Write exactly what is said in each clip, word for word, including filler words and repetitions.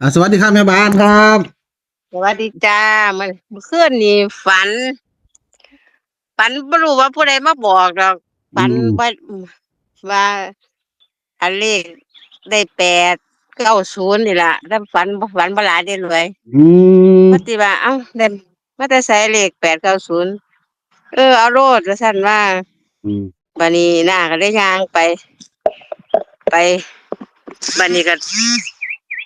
อ่า สวัสดีครับแม่บ้านครับ สวัสดีจ้า เมื่อ เมื่อคืนนี่ฝัน ฝันบ่รู้ว่าผู้ใดมาบอกดอก ฝัน อืม ว่า ว่า อันเลขได้แปดเก้าศูนย์นี่ล่ะ แต่ฝันบ่ ฝันบ่หลายเด้รวย อืม มันสิว่า เอ้า ได้มาแต่ไสเลขแปดเก้าศูนย์ เออ เอาโลด ว่าซั่นว่า อืม บัดนี้น้าก็เลยย่างไป ไป บัดนี้ก็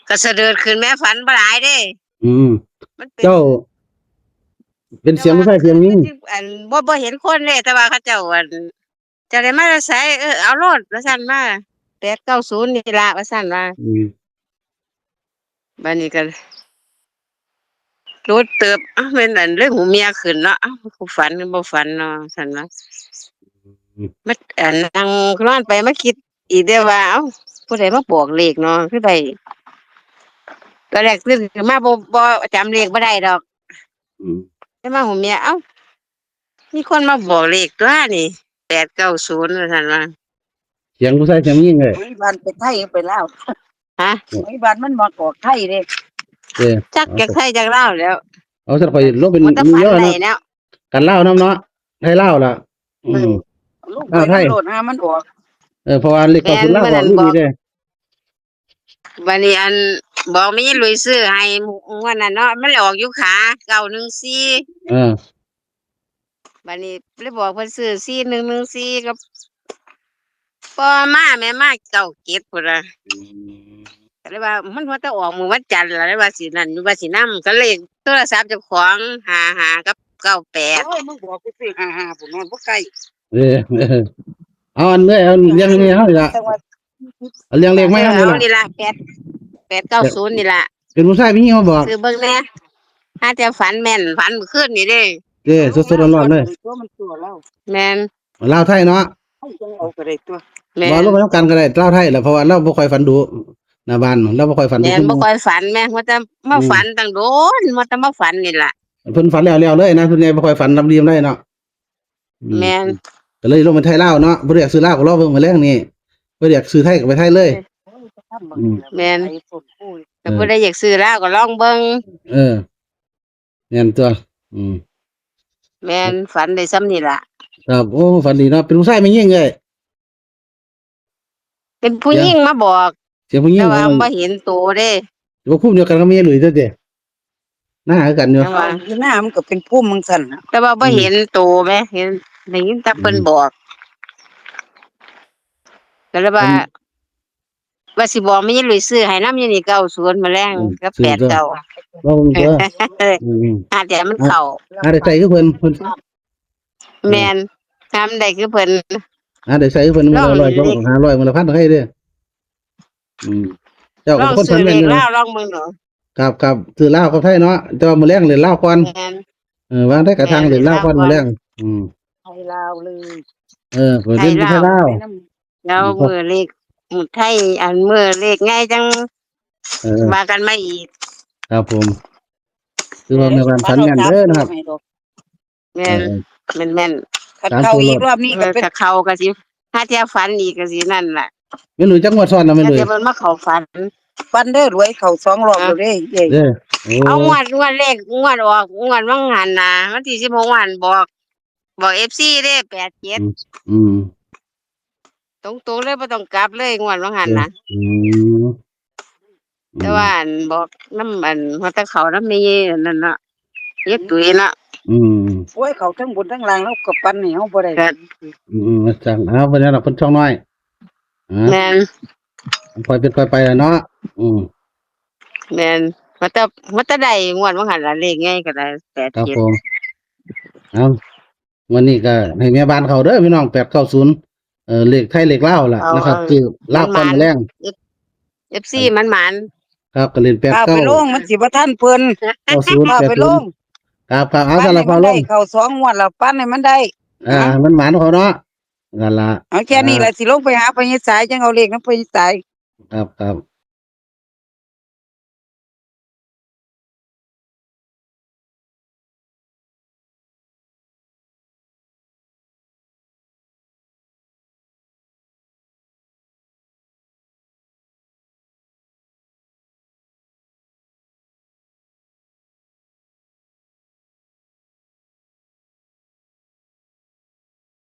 ก็สะเดิดขึ้นแม่ ฝันบ่หลายเด้ อืม มันเป็น เจ้า เป็นเสียงผู้ชายเสียงหญิง อัน บ่ บ่เห็นคนเด้ แต่ว่าเขาเจ้า อัน เจ้าได้มาแต่ไส เออ เอาโลด ว่าซั่นว่า แปดเก้าศูนย์นี่ล่ะ ว่าซั่นว่า อืม บัดนี้ก็ โดนเติบ เอ้า แม่นอันเรื่องหูเมียขึ้นเนาะ เอ้า กูฝัน กูบ่ฝันเนาะ ซั่นว่า อืม มา อัน นั่งนอนไปมาคิดอีกเด้อว่า เอ้า ผู้ใดมาบอกเลขเนาะ คือได้ ตอนแรกตื่นขึ้นมาบ่ บ่จำเลขบ่ได้ดอก อืม แต่มาหูเมีย เอ้า มีคนมาบอกเลขตัวนี่ แปดเก้าศูนย์ ว่าซั่นว่า เสียงผู้ชายเสียงหญิงเลย ไอ้บ้านไปไทยไปลาว ฮะ ไอ้บ้านมันมาออกไทยเด้ เออ จักจากไทยจากลาวแล้ว เอาสักข่อยลงเป็น มันจะ มี ฝัน เยอะ ไหน เนาะ แล้ว กันลาวน้ำเนาะ ไทยลาวล่ะ อืม ลูก อ้าว ไป ไทย ตำรวจหามันออก เออ เพราะว่าเลขเก้าศูนย์ลาว แม่น ออก เมื่อนั้น นี่ บอก เด้ บัดนี้อัน บอกแม่หลุยซื้อให้งวดนั้นเนาะ มันเลยออกอยู่ขา เก้าหนึ่งสี่ เออ บัดนี้เลยบอกเพิ่นซื้อ สี่หนึ่งหนึ่งสี่ กับ พอมาแม่มา เก้าเจ็ด พุ้นล่ะ ก็เลยว่ามันว่าจะออกมื้อวันจันทร์ล่ะ เลยว่าสินั่นอยู่ว่าสินำ ก็เลขโทรศัพท์เจ้าของ ห้าห้า กับ เก้าแปด โอ้ย มึงบอกกูซื้อห้าห้า ผมนอนบ่ไกล เออ เออ เอาอันเนี้ย เอาเรื่องนี้เฮานี่ล่ะ จังหวัด เอาเรื่องเลขมา เออ เฮานี่ เอา ล่ะ นี่ล่ะ แปด แปดเก้าศูนย์ นี่ล่ะ เป็นผู้ชายผู้หญิงมาบอก ซื้อเบิ่งแหน่ หาแต่ฝันแม่น ฝันเมื่อคืนนี่เด้ เด้ สดๆร้อนๆเลย ตัวมันตัวเรา แม่น ลาวไทยเนาะ เอาจังเอาก็ได้ตัว แม่น ว่าลงไปนำกันก็ได้ ลาวไทยแหละ เพราะว่าลาวบ่ค่อยฝันดุ หน้าบ้านลาวบ่ค่อยฝันดุ แม่น คือห บ่ มู่ ค่อยฝันแม่ ว่าแต่มา อืม ฝันตั้งโดน ว่าแต่มาฝันนี่ล่ะ เพิ่นฝันแล้วๆเลยนะ เพิ่นยังบ่ค่อยฝันลำเลียมได้เนาะ อืม แม่น ก็เลยลงไปไทยลาวเนาะ บ่ได้อยากซื้อลาวก็รอเบิ่งมื้อแลงนี่ บ่ได้อยากซื้อไทยก็ไปไทยเลย อืม แม่น ไอ้คนพูด แต่ผู้ใดอยากซื้อลาวก็ลองเบิ่ง เออ แม่นตัว อืม แม่น ฝันได้ส่ำนี่ล่ะ ครับ โอ้ ฝันดีเนาะ เป็นผู้ชายแม่นหญิงเอ้ย เป็นผู้หญิงมาบอก เสียงผู้หญิง แต่ว่า ของ บ่เห็นโตเด้ ว่าภูมิเดียวกันกับแม่หลุยตัวเด้ หน้าคือกันอยู่ แต่ว่า อยู่หน้ามันก็เป็นภูมิมึงสั่นน่ะ แต่ว่าบ่เห็นโตแหม เห็น ได้ยินแต่เพิ่น อืม บอก ก็เลยว่า อัน ว่าสิบอกแม่หลุยซื้อให้นำอยู่นี่ เก้าศูนย์ มื้อแลง อืม กับ ซื้อตัว แปดเก้า ลองเบิ่งตัว อืม อาจจะมันเข้า หาได้ใส่คือเพิ่น เพิ่น แม่น ทำได้คือเพิ่น หาได้ใส่คือเพิ่น ลอง มื้อละร้อย เบิ่ง ก็หาร้อยมื้อละพันก็ได้เด้อ อืม เจ้า ล ก็ อง เป็นคน ซื้ ฝั อน เล แม่น ข อยู่ ลา นะ วลองเบิ่งดู ครับ ครับ ซื้อลาวกับไทยเนาะ แต่ว่ามื้อแลงเล่นลาวก่อน แม่น เออ ว่าได้กระทั่ง แม่น เล่นลาวก่อน เล่นลาว มื้อแลง ก่อน อืม ไทยลาวเลย เออ เปิดเล่น ไทยลาว ไทยลาว แล้วมื้อเลข มื้อไทย อันมื้อเลขไงจัง เออ ว่ากันมาอีก ครับผม คือว่าแม่บ้านฝันแม่นเด้อนะครับ แม่น เออ แม่นแม่น คันเข้าอีกรอบนี้ เอ ก็ อ เป็น ถ้าเข้าก็สิ ถ้าเที่ยวฝันอีกก็สินั่นล่ะ แม่หลุยจักงวดซ้อนนะแม่หลุย ถ้าเที่ยวมันมาเข้าฝัน ฟันเด้อรวยเข้าสองรอบแล้วเด้เอ้ย เด้อ โอ้ เอางวด งวดเลข งวดออก งวดว่างหันนะ วันที่สิบหก วันบอก บอก เอฟซี เด้ แปดเจ็ด อืม อืม ตรงๆเลย บ่ต้องกลับเลย งวดว่างหันนะ อืม แต่ว่าอันบอกนำ อันหัวตะเขานำแม่เย่นั่นเนาะ เฮ็ดตุ้ยเนาะ อืม โอ้ย เข้าทั้งบนทั้งล่างแล้วก็ปันให้เฮาบ่ได้ ก็ อืม อืม จัง เอาไปแล้วล่ะ เพิ่นช่องน้อย อ่า แม่น ค่อยเป็นค่อยไปล่ะเนาะ อืม แม่น ว่าแต่ ว่าแต่ได้งวดว่างหันละ เลขไงก็ได้ แปดเจ็ด ครับผม เอา วันนี้ก็ให้แม่บ้านเขาเด้อพี่น้อง แปดเก้าศูนย์ เอ่อ เลขไทยเลขลาวล่ะ เอา นะครับ เอา คือลาว มัน ก่อน มัน แรง เอฟซี มันมัน ครับ ก็เล่นแปด เอา เก้า ไปลงมันสิบ่ทันเพิ่น เก้าศูนย์ เอา แปด ไป ศู ล น ง ย์ ครับ ครับ เอา ปัน สำหรับ ให้ พ่อ มัน ล ได้ ง เข้าสองงวดแล้ว ปันให้มันได้ อ่า มันหมานของเขาเนาะ นั่นล่ะ เอาแค่นี้ อ่า ล่ะ สิลงไปหาพ่อใหญ่สาย จังเอาเลขนำพ่อใหญ่สาย ครับ ครับ